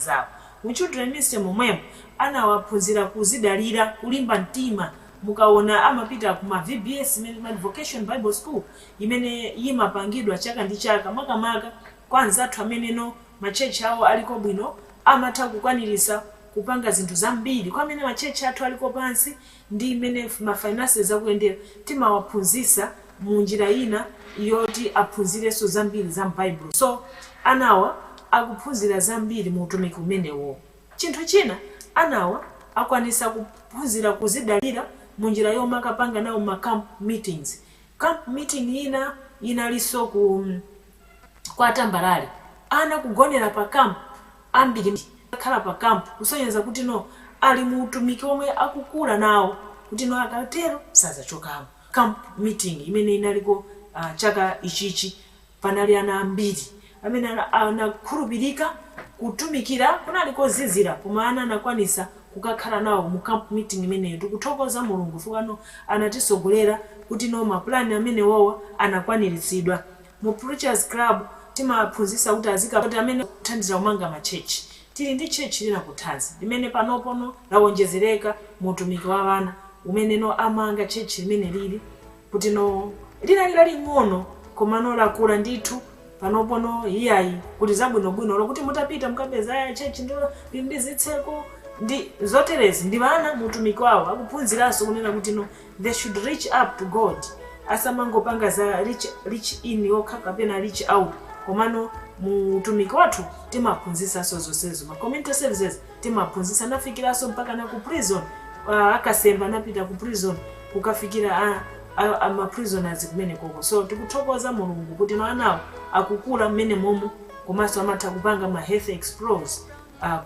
Zawo mu children ministry momwemo anawaphunzira kuzidalira, kulimba mtima. Mukaona amapita kuma VBS imene ma Vocation Bible School imene imapangidwa chaka ndi chaka, makamaka kwa anzathu ameneno ma church awo aliko bwino, amatha kukwanirisa kupanga zinthu zambiri. Kwa amene ma church athu aliko pansi ndi imene ma finances akuyendera, timawaphunzisa mu njira ina yoti aphunzirenso zambiri za m'Baibulo. So anawa akuphunzira zambiri mu utumiki umenewo. Chinthu china, anawa akwanisa kuphunzira kuzidalira mu njira yomwe akapanga nawo ma camp meetings. Camp meeting ina inalinso ku kwa Tambalale, ana kugonera pa camp, ambiri akhala pa camp, kusonyeza kuti no, ali mu utumiki omwe akukula nawo, kuti no, akatero sazachokamo. Camp meeting imene inaliko chaka ichichi, panali ana ambiri amene anakhulupirika kutumikira. Kunali kozizira, koma ana anakwanisa kukakhala nawo mu camp meeting imeneyo. Tikuthokoza Mulungu fukano anatisogolera kuti no, mapulani amenewowa anakwaniritsidwa. Mu Preachers Club timaphunzitsa kuti azikapoti amene kuthandiza kumanga ma church. Tili ndi church lina kuthanzi limene panopono lawonjezereka mu utumiki wa vana umeneno amanga church limene lili kuti no, linali laling'ono komano lakula ndithu panopono. Iyayi, kuti zabwinobwino lokuti mutapita mukapeza aya church ndo lili ndi zitseko ndi zoterezi. Ndi vana mu utumiki wawo akuphunziranso kunena kuti no, they should reach up to God, asamangopanga za reach in yokha kapena reach out. Komano mu utumiki wathu timaphunzisanso zonsezo. Ma community services timaphunzisa, nafikiranso mpaka na ku prison. Akasemba anapita ku prison kukafikira ama prisoners kumene koko. So tikuthokoza Mulungu kuti no, anawo akukula mmene momo, komanso amatha kupanga ma health explores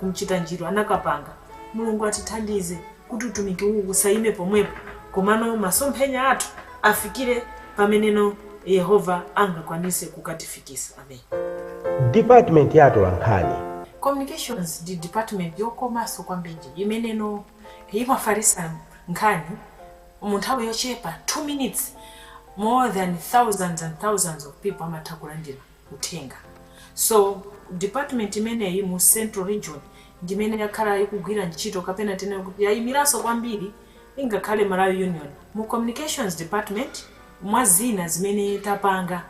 kumchita njiro anakapanga. Mulungu atithandize kuti utumiki uwu usayime pomwepo, komano masomphenya athu afikire pameneno Yehova angakwanise kukatifikisa. Amen. Department ya atolankhani. Communications ndi department yokomanso kwambiri imeneno imafarisa nkhani mu nthawi yochepa, 2 minutes. More than thousands and thousands of people amatha kulandira uthenga. So department imeneyi mu Central Region ndimene yakhala ikugwira ntchito, kapena tene kuti yayimiranso kwambiri ingakhale Malawi Union. Mu communications department, mwa zina zimene tapanga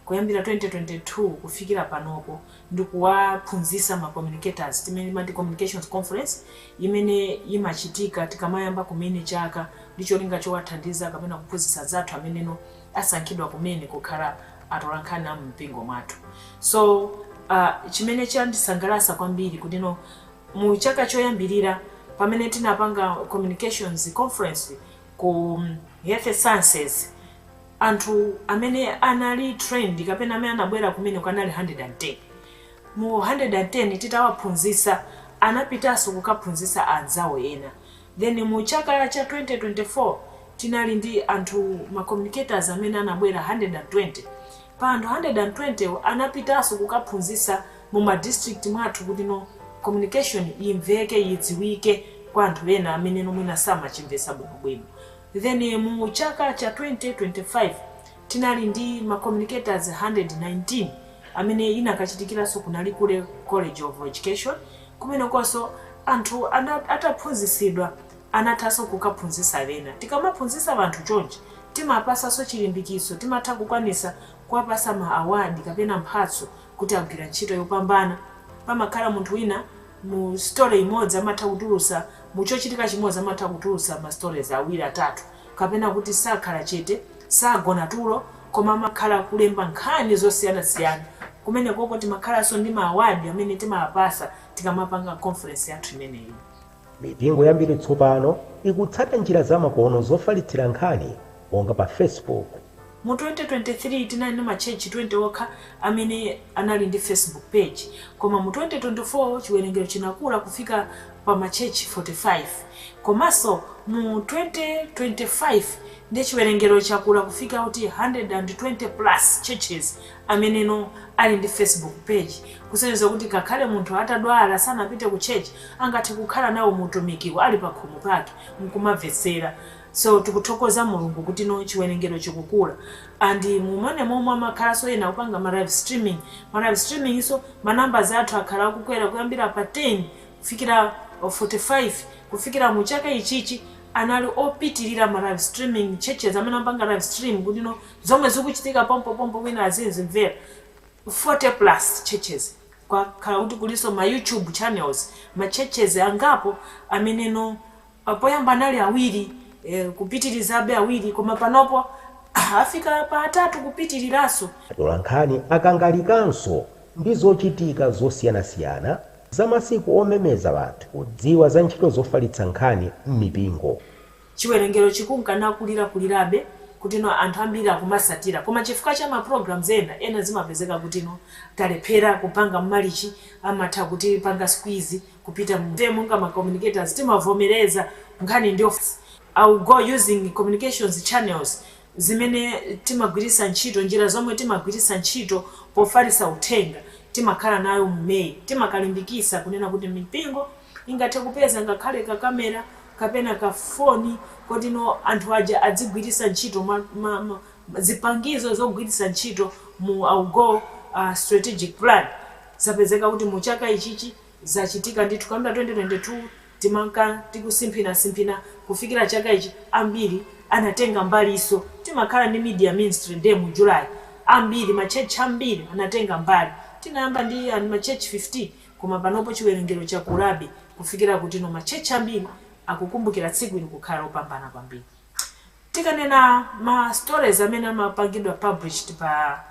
kuyambira 2022 kufikira panopo, ndikuwaphunzisa ma communicators timene mati communications conference imene imachitika tikamayamba kumene chaka, ndi cholinga chowathandiza kapena kuphunzitsa zathu ameneno asankhidwa kumene kukhala atolankhani a mpingo mwathu. So chimene chandisangalatsa kwambiri kutino mu chaka choyambirira pamene tinapanga communications conference ku health sciences, anthu amene anali trained kapena amene anabwera kumene kanali 110. Mu 110 titawaphunzitsa, anapitanso kukaphunzitsa anzawo ena. Then mu chaka cha 2024 tinali ndi anthu ma communicators amene anabwera 120. Pa anthu 120 anapitanso kukaphunzitsa mu ma district mwathu kuti no, communication imveke, idziwike kwa anthu ena amene nomwina samachimvetsa bwinobwino. Then mu chaka cha 2025 tinali ndi ma communicators 119 amene inakachitikiranso kunali kule College of Education. Kumenekonso anthu ataphunzitsidwa anathanso kukaphunzitsa ena. Tikamaphunzitsa anthu chonchi, timapasanso chilimbikitso, timatha kukwanisa kuwapasa ma award kapena mphatso kuti agwira ntchito yopambana. Pamakhala munthu wina mu story imodzi amatha kutulusa, mu chochitika chimodzi amatha kutulusa ma stories awiri, atatu, kapena kuti sakhala chete, sagona tulo, koma amakhala kulemba nkhani zosiyanasiyana. Kumene koko timakhalanso ndi ma award amene timawapasa tikamapanga conference yathu imeneyi. Mipingo yambiri tsopano ikutsata njira zamakono zofalitsira nkhani monga pa Facebook. Mu 2023 tinali ndi ma church 20 okha amene anali ndi Facebook page, koma mu 2024 chiwerengero chinakula kufika pa ma church 45. Komanso mu 2025 ndi chiwerengero chakula kufika kuti 120 plus churches ameneno ali ndi Facebook page, kusonyeza kuti ngakhale munthu atadwala, sanapite ku church, angathe kukhala nawo mutumikiwo ali pa khomo pake nkumamvetsera. So tikuthokoza Mulungu kuti no, chiwerengero chikukula. And mumene momwe amakhalanso ena kupanga ma live streaming, ma live streaming, so ma numbers athu akhala akukwera kuyambira pa 10 kufikira 45. Kufikira mu chaka ichichi anali opitirira ma live streaming churches amene amapanga live stream kuti no, zomwe zikuchitika pompopompo wina azizimvera, 40 plus churches. Kwakhala kuti kulinso ma YouTube channels, ma churches angapo ameneno poyamba anali awiri, kupitirizabe awiri, koma panopo afika pa atatu kupitiriranso. Atolankhani akangalikanso ndi zochitika zosiyanasiyana za masiku omemeza anthu kudziwa za ntchito zofalitsa nkhani m'mipingo. Chiwerengero chikunkanakulirakulirabe kuti no, anthu ambiri akumasatira, koma chifukwa cha ma programs ena ena zimapezeka kuti no, talephera kupanga mmalichi, amatha kuti panga squeeze kupita monga ma communicators timavomereza nkhani ndio I will go using communications channels zimene timagwiritsa ntchito, njira zomwe timagwiritsa ntchito pofalitsa uthenga timakhala nayo mu Meyi. Timakalimbikisa kunena kuti mipingo ingathe kupeza ngakhale kakamera kapena kafoni kotino anthu aja adzigwiritsa ntchito zipangizo zogwiritsa ntchito mu our goal strategic plan. Zapezeka kuti mu chaka ichichi zachitika ndithu. Kuyambira 2022 timanka tikusimphinasimphina, kufikira chaka ichi ambiri anatenga mbaliso. Timakhala ndi media ministry, ndiye mu July ambiri, ma church ambiri anatenga mbali. Tinayamba ndi ma church 15, koma panopo chiwerengero chakulabe kufikira kuti no, ma church ambiri akukumbukira tsiku ili kukhala opambana kwambiri. Tikanena ma stories amene amapangidwa published pa